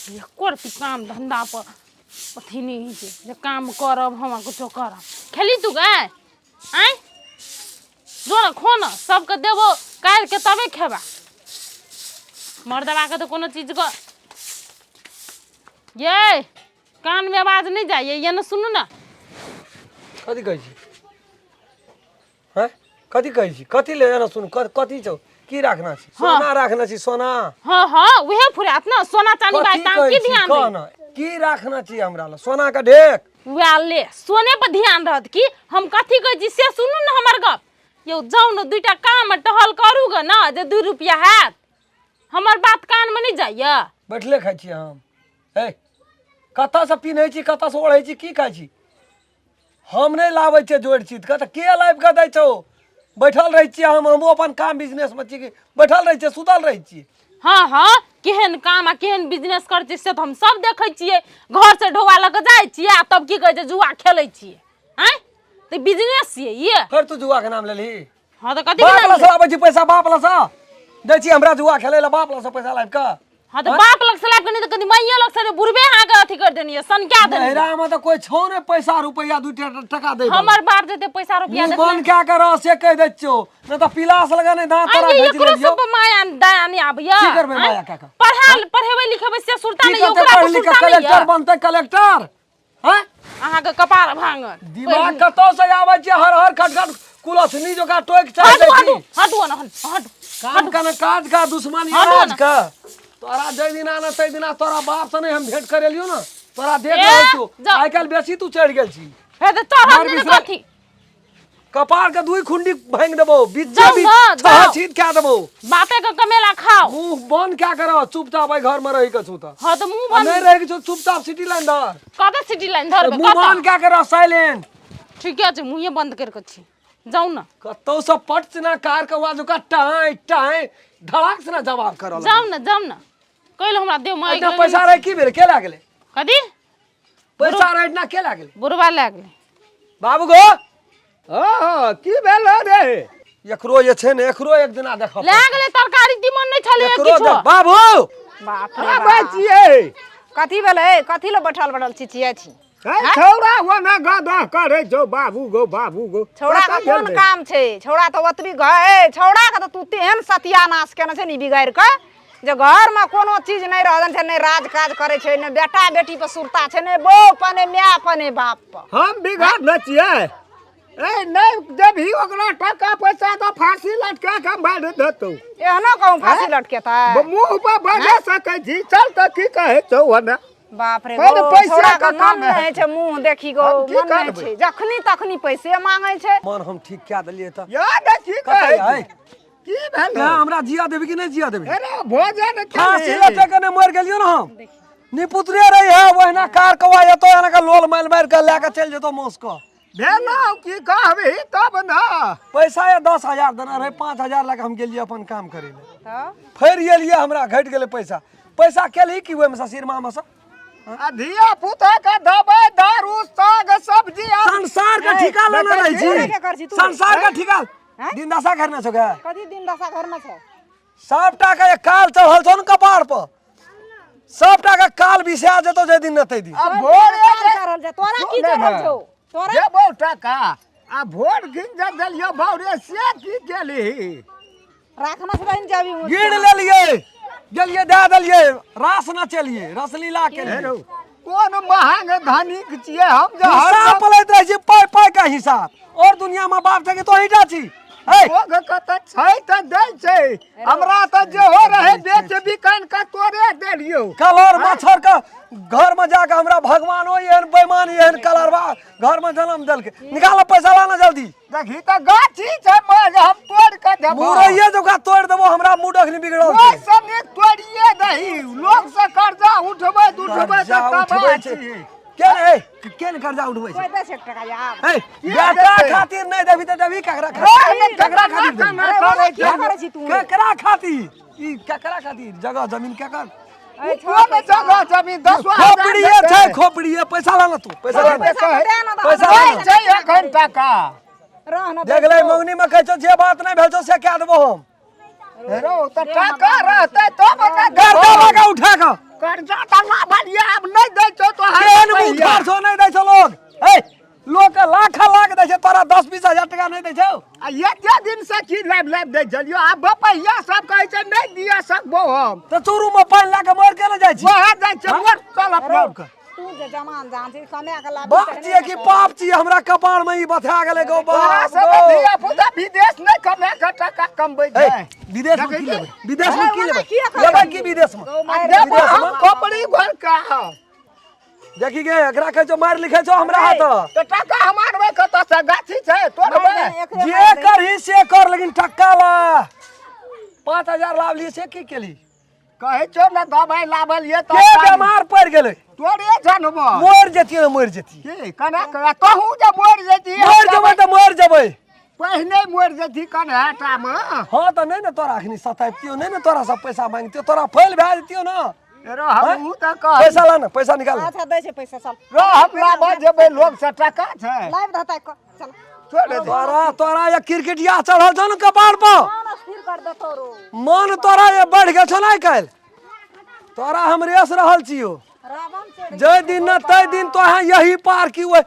एको रत्ती काम धंधा पर अथी नहि होइ छै जे काम करब हम आ कुछो करब। खेली तू गै? आँय, जो ने खो ने, सबके देबो काढ़िके तबे खेबा। मर्दबाके तऽ कोनो चीजके ये कानमे आवाज नहि जाइए। ये ने सुनू ने। कथी कहै छी? हैं, कथी कहै छी? कथी ले एना सुन, कथी छौ? की राखना छी? सोना राखना छी? सोना? हाँ हाँ, उहे फुरात ने सोना चांदी बाई कथी ताम कहै की छी? ध्यान कह रही न, की राखना छी हमरा लए? सोना के ढेक? वएह ले, सोने पर ध्यान रहत की? हम कथी कहै छी से सुनू ने हमर गप। यौ जाउ ने, दुइटा काम टहल करू ग ने जे 2 रुपया हैत। हमर बात कानमे नहि जाइए? बैठले खाइ छी हम। हे, कतऽसँ पिन्है छी, कतऽसँ ओढ़ै छी, की खाइ छी? हम नहि लाबै छियै जोड़ि चीत कऽ, तऽ के लाबि कऽ दै छौ? बैठल रहै छियै हम। हमहूँ अपन काम बिजनेसमे छी कि बैठल रहै छियै, सुतल रहै छियै? हाँ हाँ, केहन काम आ केहन बिजनेस करै छियै से तऽ हम सब देखै छियै। घरसँ ढोआ लऽ कऽ जाइ छियै आ तब की कहै छै, जुआ खेलै छियै। आँय, तऽ बिजनेस छियै ये? फेर तू जुआके नाम लेलही? हाँ, तऽ कथी के बाप नाम लग लेबै? आबै छी पैसा बाप लग दै छी हमरा जुआ खेलै लए? बाप लग पैसा लाबि कऽ? हाँ, तऽ बाप लग से लाबि कऽ नहि तऽ कथी माइये लग से? बुढ़बे अहाँके अथी कर देनी सनका देनी। नैहरा में तऽ कोइ छौ ने पैसा रुपैआ दू टका दै। हमर बाप जते पैसा रुपया मुँह बंद कए के रह से कहि दै छियौ, नहि तऽ पिलास लगा नहि दाँत तोरा आँय, घीच एकरो लेलियौ। सब पर माया दया नहि आबैया? की करबै आँय? माया कए कऽ? पढ़ा पढ़ेबै लिखेबै से सुरता की नहि, करतै ओकरा पढ़ि पर लिख कऽ? सुरता नहि कलेक्टर यऽ? बनतै कलेक्टर? हैं? अहाँके कपार भांगत। दिमाग कतौ से आबै छै? हर हर खट खट कुलथनी जोका टोकि चल हटू जाइ हटू छी। हटू ने, हटू हटू। काम का न काज का दुश्मन हटू आज ने। का तोरा जै दिना ने तै दिना तोरा बाप से नहीं हम भेंट करेलियो ना, तोरा देख ए, रहल छौ। जा। आइ काल्हि बेसी तू चढ़ि गेल छी। हे तऽ चढ़ब मार नहि ने बिसरा- कथी? कपार के दुई खुंडी भांगि देबो बीचे जाउ बीच। ना, छह जाउ। छीद कए देबो। बापे के कमेला खाओ। मुंह बंद क्या कर, चुपचाप एहि घर में रही के छौ तऽ। हाँ, तऽ मुंह आ बंद नहीं रही के छौ, चुपचाप सिटी लाइन धर। कतऽ सिटी लाइन धरबै? मुंह कतऽ? बंद क्या कर, साइलेंट। ठीके छै, मुँहे बंद करि कऽ छी, जाउ ने। कतौ से पट से ना कार के आवाज ओकरा टाय टाय धड़ाक से ना जवाब करऽ लगै। जाउ ने, जाउ ने, कैल हमरा देह में आगि एतना लगेने पैसा रहे की भेलै? के लए गेलै? कथी? पैसा रहे इतना, के लए गेलै? बुढ़वा लए गेलै। बाबू गो। हाँ, की भेल रे? एकरो जे छै ने, एकरो एक दिना देखऽ लए गेलै तरकारी तीमन नहि छलै एकरो किछो। देख बाबू। बाप रे आबै बाप। छियै। कथी भेलै? कथी लए बैठल बैठल चिचिया छी? हे छौड़ा ओना गदह करै छौ बाबू गो, बाबू गो। छौड़ा के कतऽ कोन गेल रे? काम छै? छौड़ा तऽ ओतबी घर। ए छौड़ा के तऽ तू तेहन सत्यानाश केने छै ने बिगाड़ि कऽ जे घरमे कोनो चीज नहि रहल छै। नहि राज काज करै छै, नहि बेटा बेटी पर सुरता छै, नहि बहू पर, नहि माय पर, नहि बाप पर। हम बिगाड़ न छियै। ए नहि देबही ओकरा टका पैसा तऽ फांसी लटका के मारि देतौ। एहनो कहूँ फांसी लटकेतै? मुँह पर बजा सकै छी। चल तऽ, की कहै छौ ओने? बाप रे पहिले गो, पैसा छौड़ा के के मन काम नहि होइ छै। मुँह देखी गो, हम की मन नहि करबै? छै। जखनी तखनी पैसे मांगै छै। मन हम ठीक कए देलियै तऽ। याद की कतऽ कहै है? छी? की भेल? तैं हमरा जिया देबी कि नहि जिया देबी? अरे भोजन फांसी केलही? लटक के नहि मरि गेलियो ने हम। निपुत्रे रही है, ओहिना कार कौआ एतो, एना के लोल मारि मारि के लए के चलि जेतो मौस के। भेलौ की कहबही तब ने। पैसा ये 10,000 देने रहे, 5,000 लए के हम गेलियै अपन काम करे लए। तऽ फेर एलियै, हमरा घटि गेलै पैसा। पैसा केलही की ओहिमे से सिरमा मे से? आ धिया पुता के दबै दारू साग सब्जी आ संसार के ठिका लेने देखै रहै छी? के कर छी छी तू? संसार के ठिका। दिन दशा करने छौ गे? कथी दिन दशा घरमे छै? सबटा के काल चढ़ल छौ ने कपार पर, सबटा के काल बिसा जेतौ जे दिन न तै दिन। आ भोरे काल चढ़ल छै तोरा? की सुनै चढ़ल ने। छौ तोरा? देबौ टका आ भोर गिन जे देलियौ भौरे से की केलही? राखना से रहनि जाबी। गिर लेलियै, गेलियै दए देलियै, रास नचेलियै, रसलीला हे केलियै। रौ, कोन महंग धनिक छियै हम जे हिसाब हरदम पलैत रहै छी, पाइ पाइ के हिसाब। और दुनिया में बाप छै कि तोही टा छी? हे, भोग के तऽ छै तऽ दै छै। हमरा तऽ जेहो रहै बेच बिकन के तोरे देलियौ। कलर मच्छर के घर में जाके हमरा भगवानो एहन बेईमान एहन कलरवा घर में जन्म देलकै। निकाल पैसा, ला ना जल्दी। देखी तऽ गाछी छै मगर हम तोड़ि कऽ देबौ। मुरैये जोका तोड़ि देबो, हमरा मूड अखनी बिगड़ल ओहि छै। से नीक तोड़िए दही। लोक से कर्जा उठबै उठबै कर्जा तऽ उठबै तबाह छै छियै। के रे? के ने कर्जा उठबै छै? कोइ दै छै टका यार? हे, बेटा खातिर नहि देबही तऽ देबही ककरा खातिर? ककरा खातिर देबही? केना करै की छै? करै छी तू? केकरा खातिर ई? केकरा खातिर जगह जमीन केकर? ए, छोड़ कोन पैसा। जगह जमीन? 10,000 खोपड़िए छै, खोपड़िए। पैसा ला ना तू, पैसा ला ना। पैसा तऽ दे ना। पैसा दै ला ना। छै एखन टका। रह ना। देख ले, मंगनी में कहै छौ जे बात नहि भेल छौ से कए देबो हम। रौ तऽ टका रहतै तब ने कर्जा देबौ। लगा उठा कऽ कर्जा तऽ ला बेकार छौ, नहि दै छौ लोग। हे, लोग के लाख लाख दै छै, तोरा 10-20 हजार टका नहि दै छौ। आ एते दिन से की लाबि लाबि दै छलियो, आब बपैया सब कहै छै नहि दिया सकबो हम। तऽ चूरू मे पानि लए कऽ मरि केना जाइ छी? वएह जाइ छै मर, चल अपना आरके। तू जे जमान जान छी, कमा के लाबी। बाप छियै कि पाप छियै, हमरा कपार में ई बथा गेलै गौ तोरा बाप सब गौ। धिया पुता विदेश नहि कमा के टका कमबै ए, छै। विदेश में की लेबै? विदेश में की ओना लेबै? किया करबै? लेबै की विदेश में? देबो हम खोपड़ी घर का। देखी गे, एकरा कहै छौ मारि लिखै छौ हमरा हाथ। तऽ टका हम आनबै कतऽ से? गाछी छै तोड़बै? जे करही से कर, लेकिन टक्का ला। 5,000 लाभ लिए से की केली? कहै छौ ने, दबाइ लाबलियै के तऽ बेमार पड़ि गेलै। तोरे जानबो। मरि जेतियै तऽ मरि जेतियै। की कना कना तहूँ जे मरि जेती? मरि जेबै तऽ मरि जेबै। पहिने मरि जेती कन्हा मे। हँ, तऽ नहि ने तोरा अखनी सताबितियौ, नहि ने तोरा सब पैसा मांगतियौ, तोरा फैल भए जेतियौ ने। रो हमहूँ तऽ कह। पैसा ला ने, पैसा निकाल। अच्छा, दै छै पैसा, चल। रो हम लाबऽ जेबै लोग से टका छै। लाइब देतै, चल। छोड़ दे। तोरा तोरा ये क्रिकेटिया चढ़ल छौ ने कपार पर। मन स्थिर कर देतौ रो। मन तोरा ये बढ़ि गेल छौ ने आइ काल्हि, तोरा हम रेस रहल छियौ। रावण चढ़। जै दिन न तै दिन तो यही पार की ओहि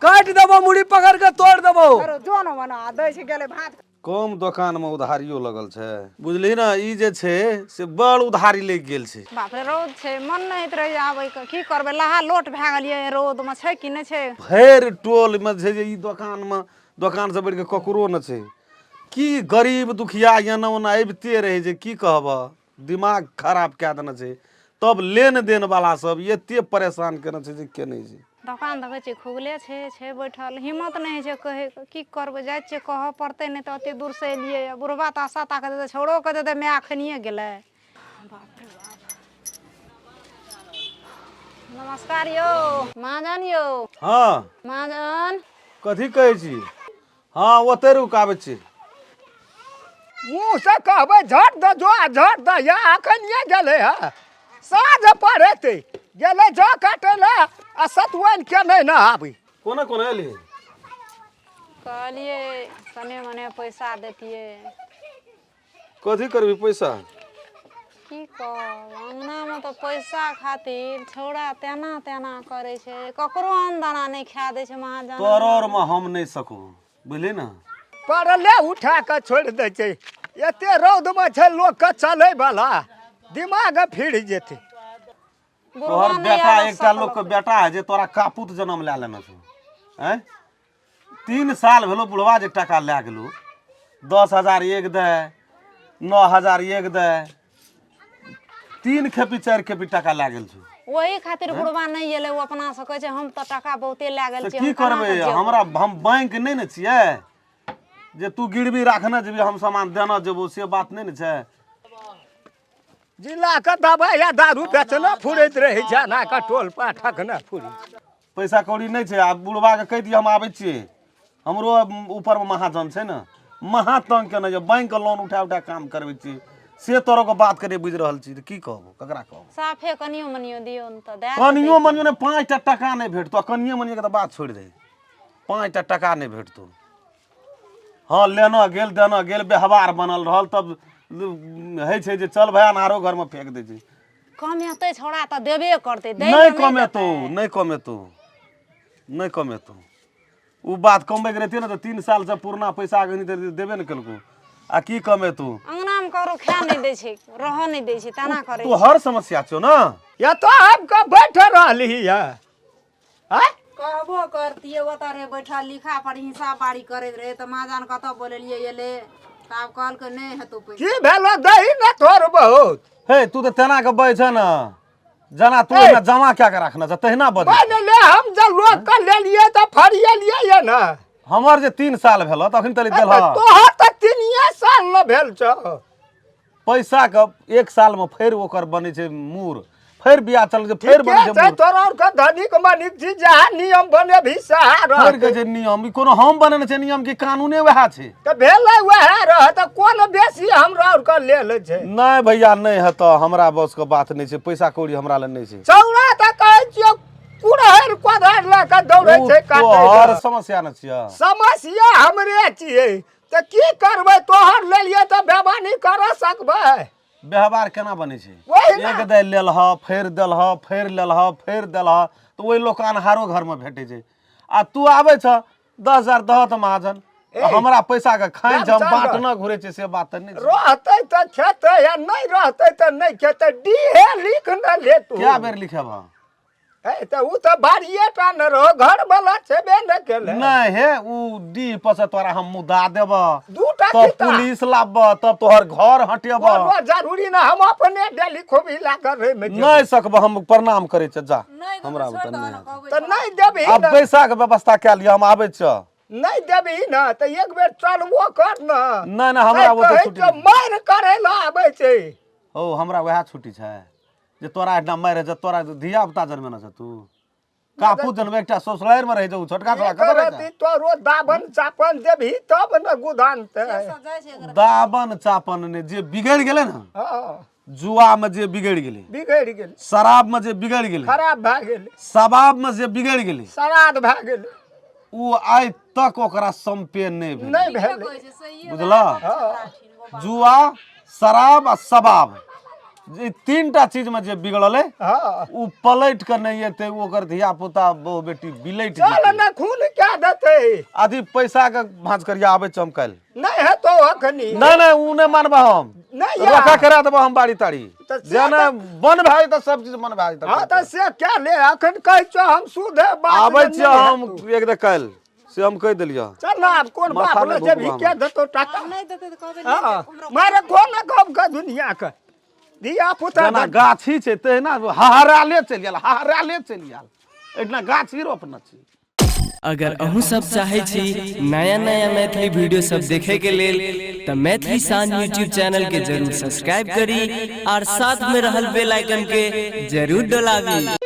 काटि देबो, मुड़ी पकड़ के तोड़ देबो। रो जो न मना दै छै, गेलै भात। कम दोकानमे उधारियो लगल छै, बुझलिही ने? ई जे छै से बड़ उधारी लागि गेल छै। बाप रे, रौद छै, मन नहि होइत रहै आबैके। की करबै, लहा लोट भए गेलियै रौदमे। छै कि नहि छै? भरि टोलमे छै जे ई दोकानमे, दोकानसँ बढ़ि कऽ ककरो नहि छै। की गरीब दुखिया एना ओना अबिते रहै छै, की कहबह, दिमाग खराब कए देने छै। तब लेन देन वाला सब एते परेशान केने छै जे के नहि छै। दोकान देखै छियै खुगले छै, छै बैठल, हिम्मत नहि होइ छै कहैके। की करबै, जाइ छियै, कहऽ पड़तै, नहि तऽ ओते दूरसँ एलियै। बुढ़बा तऽ आशा ताकऽ देतै, छौड़ोके देतै, माय एखनिए गेलै। बाप रे बाप। नमस्कार यौ महाजन यौ। हँ। महाजन। कथी कहै छी? हँ, ओतहि रुक, आबै छी। मुँह से कहबै झट दऽ जो आ झट दऽ या, अखनिए गेलै हँ, साँझ पड़ेतै। गेलै जौ काटै लए आ सतुआनि के नहि ने आबै। कोना कोना एली? कहलियै कने मने पैसा देतियै। कथी करबी पैसा? की कहब, अङ्गनामे तऽ पैसा खातिर छौड़ा तेना तेना करै छै, ककरो अन्न दाना नहि खाए दै छै महाजन। तोरो मे हम नहि सकू, बुझली ने? पड़ले उठा कऽ छोड़ि दै छै। एते रौदमे छै लोकके चलैवला, दिमाग फिर जेतै। बुढ़बा तोहर नहि बेटा आबऽ एकटा सकल। लोकके बेटा है जे तोरा कापूत जन्म लए लेने छौ। आँय, 3 साल भेलो बुढ़वा जे टाका लए गेलो, 10,000 एक दे, 9,000 एक दे, तीन खेपी चारि खेपी टाका लए गेल छौ। ओही खातिर बुढ़बा नहि एलै। ओ अपना से कहै छै, हम तऽ टाका बहुते लए गेल तऽ छी। की हम केना करबै? कऽ जेबै? हमरा हम बैंक नहि ने छियै जे तू गिरवी राखने जेबही, हम सामान देना जेबो, से बात नहि ने छै। जिलाके दबाइ या दारू बेचना फुरैत रहै छै, एना कऽ टोल पाठक ने फुरै। पैसा कौड़ी नहि छै। आब बुढ़बाके कहि दिअ, हम आबै छियै। हमरो ऊपरमे महाजन छै ने, महा तंग केने छै। बैंकके लोन उठा उठा काम करबै छी, से तोरो बात करे बुझि रहल छी। तऽ की कहबो, ककरा कहबो? साफे कनियो मनियो दियौ ने तऽ दए। कनियो मनियो नहि, 5टा टका नहि भेटतो। कनियो मनियो के तऽ बात छोड़ि दे, 5टा टका नहि भेटतो। हँ, लेना गेल देना गेल, व्यवहार बनल रहल, तब होइ छै जे चल भाय, अनारो घरमे फेंक दै छै। कमेतै छौड़ा तऽ देबे करतै, दै नहि लए नहि कमेतौ। देतै। नहि कमेतौ, नहि कमेतौ। ओ बात कमबैके रहितियै ने तऽ 3 सालसँ पुरना पैसा अखनी तक देबे ने केलकौ, आ की कमेतौ? अङ्गनामे ककरो खाए नहि दै छै, रहऽ नहि दै छै, तेना करै तू हर समस्या छौ ने। एतऽ आबि कऽ बैठ रहली है आँय? कहबो करतियै, ओतऽ रहे बैठल, लिखा पढ़ी हिसाब बारी करैत रहे, तऽ महाजन कतऽ बोलेलियै, एलै तऽ आब कहलकै नहि हेतौ पैसा। की भेलो? दही ने थोड़ बहुत। हे, तू तऽ तेना के बजै छ ने जेना तू ओहिना जमा कए के राखने छ, तहिना बजै। मानि ले, हम जब लोक के लेलियै तऽ फरियलियै ये ने। हमर जे 3 साल भेल तखन तली देलह। तोहर तऽ 3 साल ने भेल छौ। पैसा के एक साल में फेर ओकर बनै छै मूर, फेर बियाह चल छै, फेर बनै ठीके छै छै। मूर। तोरा आरके धनिक मनिक छी, जहाँ नियम बने भी सहा फेर रहतै। कहै छै नियम, ई कोनो हम बनेने छै नियम कि कानूने वएह छै? तऽ भेलै वएह रह, तऽ कोन बेसी हमरा आरके लेल छै? नहि भैया, नहि हेतऽ, हमरा बस के बात नहि छै। पैसा कौड़ी हमरा लग नहि छै। चौड़ा तऽ कहै छियौ, कुड़हरि कोदारि लऽ कऽ दौड़ै ओ छै काटै तोहर लए। समस्या ने छियऽ। व्यवहार केना बनै छै? वही ना। एक दालि लेलह, फेर देलह, फेर लेलह, फेर देलह, तऽ ओहि लोक अन्हारो घरमे भेटै छै। आ तू आबै छह 10,000 दह तऽ महाजन हमरा पैसा के खाइ छै, हम बाट न घुरै छै, से बात तऽ नहि छै। रहतै तऽ खेतै आ नहि रहतै तऽ नहि खेतै। डीहे लिख न लेतू। कए बेर लिखेबह? ए तऽ उ तऽ बाड़िए टा न रहो, घर वाला छेबे न केलै। नहि हे, उ डीह पर से तोरा हम मुदा देबह, दूटा तब किताब। पुलिस लाबह, तब तोहर घर हटेबह। कोनो जरूरी न, हम अपने डेली खूबी लए कऽ रहै मे जेबै। नहि सकबह, हम प्रणाम करै छियै, जा हमरा ओतऽ नहि हैत। तऽ नहि देबही आब न, पैसा के व्यवस्था कए लिअ, हम आबै छियौ। नहि देबही न तऽ एक बेर चलबो कर न। नहि नहि, हमरा ओतऽ कहै छुट्टी छियौ, नहि। मारि करै लए आबै छै। हौ, हमरा वएह छुट्टी छै जे तोरा एहिठाम मारि छै। तोरा धिया पुता जनमेने छ तू? कापू जनमे एकटा ससुरारि मे रहै छै, ओ छोटका छोरा कतऽ रहै छै? तोरो दाबन चापन देबही तब ने गुदानतै। दाबन चापन ने जे बिगड़ि गेलै ने, हँ, जुआ मे जे बिगड़ि गेलै, बिगड़ि गेलै, शराब मे जे बिगड़ि गेलै, खराब भए गेलै, शबाब मे जे बिगड़ि गेलै, श्राद्ध भए गेलै, ओ आइ तक ओकरा सम्पे नहि भेलै, नहि भेलै। बुझलह? हँ। जुआ, शराब आ शबाब, ई तीनटा चीज में जे बिगड़लै, हँ, ओ पलटि कऽ नहि एतै। ओकर धिया पुता बहु बेटी बिलटि चल जेतै। ने, खून कए देतै। अथी पैसा के भाँज करिया, आबै छी हम काल्हि। नहि हेतौ अखनी। नहि नहि, ओ नहि मानबह हम। नहि या। रखा करा देबह हम बाड़ी ताड़ी। तऽ से जेना बन भए जेतै, सब चीज बन भए जेतै। हँ तऽ से कए ले, अखन कहै छौ हम सुधे बात। आबै जे छियै नहि हम हेतौ। एक दे काल्हि, से हम कहि देलियै। चल ने, आब कोन माथा बाप नहि लए जेबही? भुकबा के हमरा। देतौ टाका? नहि देतै तऽ कहबै। हँ, मारे कोन गप के दुनिया के धिया पुता जेना गाछी छै तहिना हहराले चलि गेल, हहराले चलि गेल। एहिठिना गाछी रोपने छी। अगर अहूँ सब चाहै छी नया नया मैथिली वीडियो सब देखे के लेल तऽ मैथिली शान यूट्यूब चैनल के जरूर सब्सक्राइब करी और साथ में रहल बेल आइकन के जरूर डोलाबी।